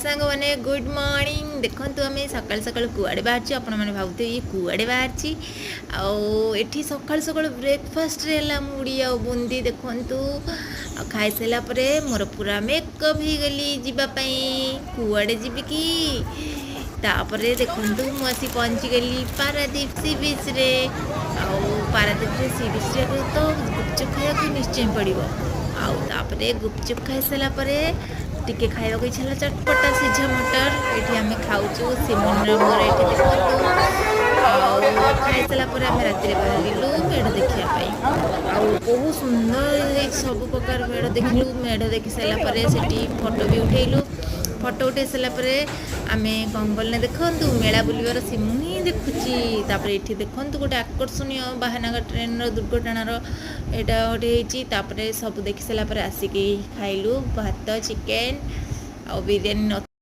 ସାଙ୍ଗମାନେ, good morning. ଦେଖନ୍ତୁ, ଆମେ ସକାଳୁ ସକାଳୁ କୁଆଡ଼େ ବାହାରିଛୁ। ଆପଣମାନେ ଭାବୁଥିବେ, ଇଏ କୁଆଡ଼େ ବାହାରିଛି? ଆଉ ଏଠି ସକାଳୁ ସକାଳୁ ବ୍ରେକଫାଷ୍ଟରେ ହେଲା ମୁଢ଼ି ଆଉ ବୁନ୍ଦି। ଦେଖନ୍ତୁ, ଆଉ ଖାଇସାରିଲା ପରେ ମୋର ପୁରା ମେକଅପ୍ ହେଇଗଲି ଯିବା ପାଇଁ। କୁଆଡ଼େ ଯିବି କି? ତାପରେ ଦେଖନ୍ତୁ, ମୁଁ ଆସି ପହଞ୍ଚିଗଲି ପାରାଦୀପ ସି ବିଚ୍ରେ। ଆଉ ପାରାଦୀପରେ ସି ବିଚ୍ରେ ତ ଗୁପଚୁପ୍ ଖାଇବାକୁ ନିଶ୍ଚୟ ପଡ଼ିବ। ଆଉ ତାପରେ ଗୁପଚୁପ୍ ଖାଇସାରିଲା ପରେ ଟିକେ ଖାଇବାକୁ ଇଚ୍ଛା ହେଲା ଚଟପଟା ସିଝା ମଟର। ଏଠି ଆମେ ଖାଉଛୁ ସିମନର ମୋର ଏଠି, ଦେଖନ୍ତୁ। ଆଉ ଖାଇସାରିଲା ପରେ ଆମେ ରାତିରେ ବାହାରିଲୁ ମେଢ଼ ଦେଖିବା ପାଇଁ। ଆଉ ବହୁତ ସୁନ୍ଦର ହେଇଛି, ସବୁ ପ୍ରକାର ମେଢ଼ ଦେଖିଲୁ। ମେଢ଼ ଦେଖି ସାରିଲା ପରେ ସେଠି ଫଟୋ ବି ଉଠେଇଲୁ। ଫଟୋ ଉଠେଇ ସାରିଲା ପରେ ଆମେ କ'ଣ କଲୁ ନା, ଦେଖନ୍ତୁ, ମେଳା ବୁଲିବାର ସିମୁ ହିଁ ଦେଖୁଛି। ତାପରେ ଏଠି ଦେଖନ୍ତୁ, ଗୋଟେ ଆକର୍ଷଣୀୟ ବାହାନଗା ଟ୍ରେନ୍ର ଦୁର୍ଘଟଣାର ଏଇଟା ଗୋଟେ ହେଇଛି। ତାପରେ ସବୁ ଦେଖି ସାରିଲା ପରେ ଆସିକି ଖାଇଲୁ ଭାତ, ଚିକେନ୍ ଆଉ ବିରିୟାନୀ।